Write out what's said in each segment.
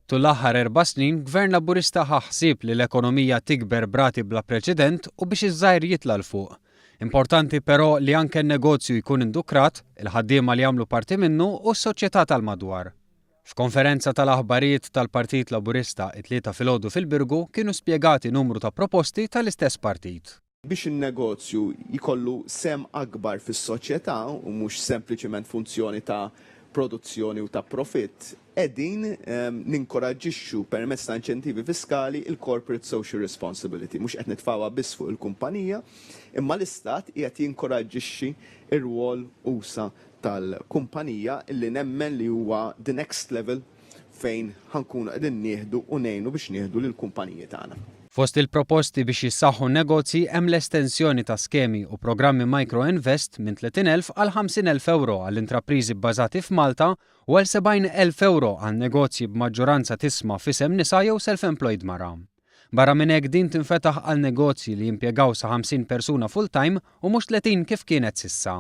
Tul l-aħħar erba' snin, Gvern Laburista ħa ħsieb li l-ekonomija tikber b'rati bla preċedent u biex iż-żgħir jitla' 'l fuq. Importanti però li anke n-negozju jkun indukrat, il-ħaddiema li jagħmlu parti minnu u s-soċjetà tal-madwar. F'konferenza tal-aħbarijiet tal-Partit Laburista it-Tlieta filgħodu fil-Birgu kienu spjegati numru ta' proposti tal-istess partit. Biex in-negozju jkollu sehem akbar fis-soċjetà u mhux sempliċement funzjoni ta' produzzjoni u ta' profitt, qegħdin ninkoraġġixxu permezz ta' inċentivi fiskali l-corporate social responsibility. Mhux qed nitfgħuha biss fuq il-kumpanija, imma l-Istat qiegħed jinkoraġġixxi r-rwol usa' tal-kumpanija li nemmen li huwa the next level fejn ħa nkunu qegħdin nieħdu u ngħinu biex nieħdu lill-kumpaniji tagħna. Fost il-proposti biex jissaħħu n-negozji hemm l-estensjoni ta' skemi u programmi Micro Invest minn 30,000 għal 50,000 ewro għall-intrapriżi bbażati f'Malta u għal 70,000 ewro għal negozji b'maġġoranza t'ishma f'isem nisa jew self-employed mara. Barra minn hekk din tinfetaħ għal negozji li jimpjegaw sa 50 persuna full-time u mhux 30 kif kienet s'issa.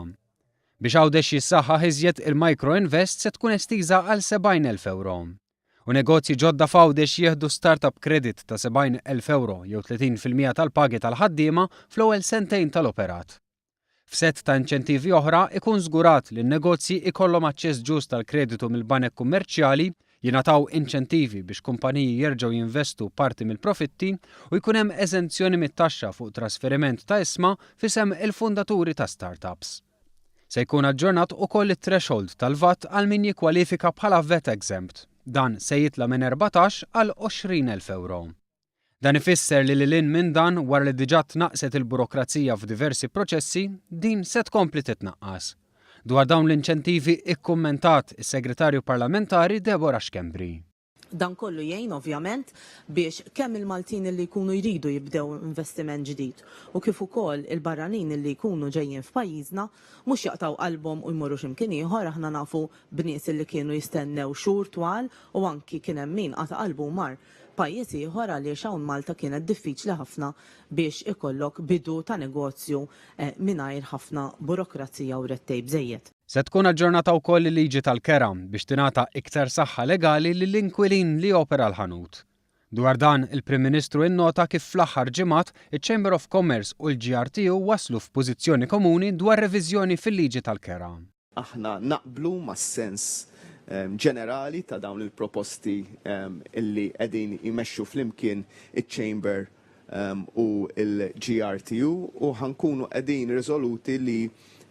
Biex Għawdex jissaħħaħ iżjed il-Micro Invest se tkun estiża għal 70,000 ewro. U negozji ġodda f'Għawdex jieħdu start-up credit ta' 70,000 ewro jew 30% tal-pagi tal-ħaddiema fl-ewwel sentejn tal-operat. F'sett ta' inċentivi oħra ikun żgurat li n-negozji ikollhom aċċess ġust tal-kreditu mill-banek kummerċjali, jingħataw inċentivi biex kumpaniji jerġgħu jinvestu parti mill-profitti u jkun hemm eżenzjoni mit-taxxa fuq trasferiment ta' ishma f'isem il-fundaturi ta' startups. Se jkun aġġornat ukoll it-threshold tal-VAT għal min jikkwalifika bħala VAT exempt. Dan se jitla' minn 14 għal 20,000 ewro. Dan ifisser li lil hinn minn dan wara li diġà tnaqqset il-burokrazija f'diversi proċessi, din se tkompli titnaqqas. Dwar dawn l-inċentivi ikkummentat is-Segretarju Parlamentari Deborah Schembri. Dan kollu jgħin ovvjament biex kemm il-Maltin li jkunu jridu jibdew investiment ġdid u kif ukoll il-barranin li jkunu ġejjin f'pajjiżna mhux jaqtgħu qalbhom u jmorru x'imkien ieħor. Aħna nafu b'nies li kienu jistennew xhur twal u anki kien hemm min qata' qalbu u mar pajjiż ieħor għaliex hawn Malta kienet diffiċli ħafna biex ikollok bidu ta' negozju mingħajr ħafna burokrazija u red tape żejjed. Se tkun aġġornata wkoll il-liġi tal-kera biex tingħata iktar saħħa legali lill-inkwilin li jopera l-ħanut. Dwar dan, il-Prim Ministru innota kif fl-aħħar ġimgħat, iċ-Chamber of Commerce u l-GRTU waslu f'pożizzjoni komuni dwar reviżjoni fil-liġi tal-kera. Aħna naqblu mas-sens ġenerali ta' dawn il-proposti illi qegħdin jmexxu flimkien iċ-Chamber u l-GRTU u ħa nkunu qegħdin riżoluti li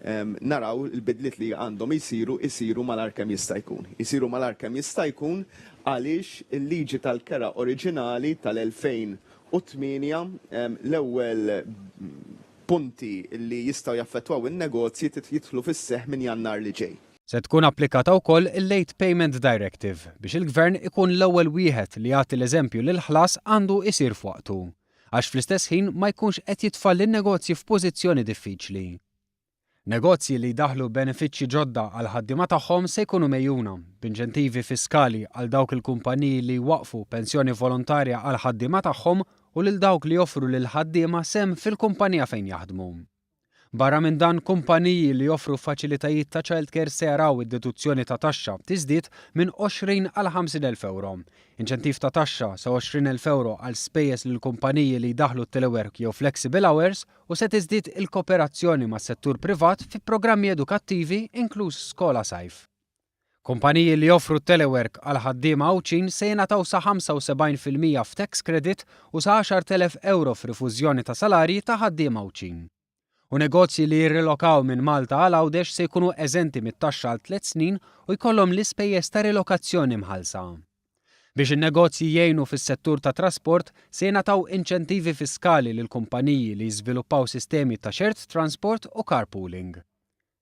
naraw il-bidliet li għandhom jsiru, jsiru malajr kemm jista' jkun. Jsiru malajr kemm jista' jkun għaliex il-liġi tal-kera oriġinali tal-2008 l-ewwel punti li jistgħu jaffettwaw in-negozji jidħlu fis-seħħ minn Jannar li ġej. Se tkun applikata wkoll il-Late Payment Directive biex il-Gvern ikun l-ewwel wieħed li jagħti l-eżempju li l-ħlas għandu jsir f'waqtu. Għax fl-istess ħin ma jkunx qed jitfa' lin-negozji f'pożizzjoni diffiċli. Negozji li jdaħħlu benefiċċji ġodda għall-ħaddiema tagħhom se jkunu megħjuna, b'inċentivi fiskali għal dawk il-kumpaniji li jwaqqfu pensjoni volontarja għall-ħaddiema tagħhom u lil dawk li joffru lill-ħaddiema sehem fil-kumpanija fejn jaħdmu. Barra minn dan, kumpaniji li joffru faċilitajiet ta' childcare se jaraw id-deduzzjoni ta' taxxa tiżdied minn 20 għal 50,000 ewro. Inċentiv ta' taxxa sa 20,000 ewro għal spejjeż lil kumpaniji li jdaħħlu telework jew flexible hours u se tiżdied il-kooperazzjoni mas-settur privat fi programmi edukattivi inkluż skola sajf. Kumpaniji li joffru telework għal ħaddiema Għawdxin se jingħataw sa 75% f'tax credit u sa 10,000 ewro f'rifużjoni ta' salarji ta' ħaddiema Għawdxin. U negozji li jirrilokaw minn Malta għal Għawdex se jkunu eżenti mit-taxxa għal tliet snin u jkollhom l-ispejjeż ta' rilokazzjoni mħallsa. Biex in-negozji jgħinu fis-settur tat-trasport, se jingħataw inċentivi fiskali lil kumpaniji li jiżviluppaw sistemi ta' shared transport u carpooling.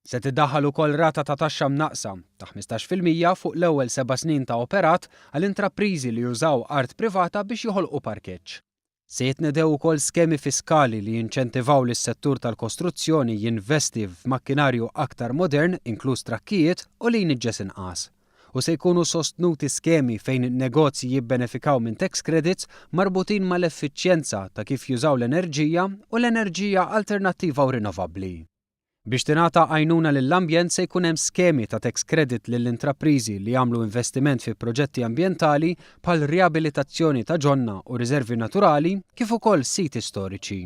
Se tiddaħħal ukoll rata ta' taxxa mnaqqsa ta' 15% fuq l-ewwel seba' snin ta' operat għal intrapriżi li jużaw art privata biex joħolqu parkeġġ. Se jitnedew ukoll skemi fiskali li jinċentivaw lis-settur tal-kostruzzjoni jinvesti f'makkinarju aktar modern inkluż trakkijiet u li jniġġes inqas. U se jkunu sostnuti skemi fejn negozji jibbenefikaw minn tax credits marbutin mal-effiċjenza ta' kif jużaw l-enerġija u l-enerġija alternattiva u rinnovabbli. Biex tingħata għajnuna lill-ambjent se jkun hemm skemi ta' tax credit lill-intrapriżi li jagħmlu investiment fi proġetti ambjentali bħal riabilitazzjoni ta' ġonna u riservi naturali kif ukoll siti storiċi.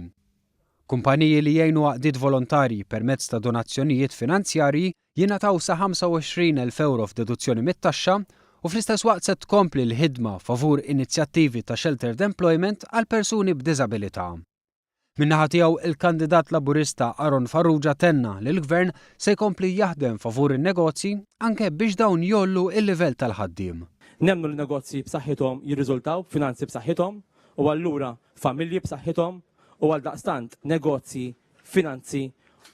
Kumpaniji li jgħinu għaqdiet volontarji permezz ta' donazzjonijiet finanzjarji jingħataw sa 25,000 ewro f'deduzzjoni mit-taxxa u fl-istess waqt se tkompli l-ħidma favur inizjattivi ta' sheltered employment għal persuni b'diżabilità. Min-naħa tiegħu il-kandidat Laburista Aaron Farrugia tenna li l-Gvern se jkompli jaħdem favur in-negozji anke biex dawn jgħollu il-livell tal-ħaddiem. Nemmnu li negozji b'saħħithom jirriżultaw f'finanzi b'saħħithom u allura familji b'saħħithom u għaldaqstant negozji, finanzi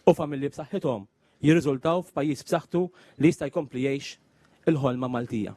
u familji b'saħħithom jirriżultaw f'pajjiż b'saħħtu li jista' jkompli jgħix il-ħolma Maltija.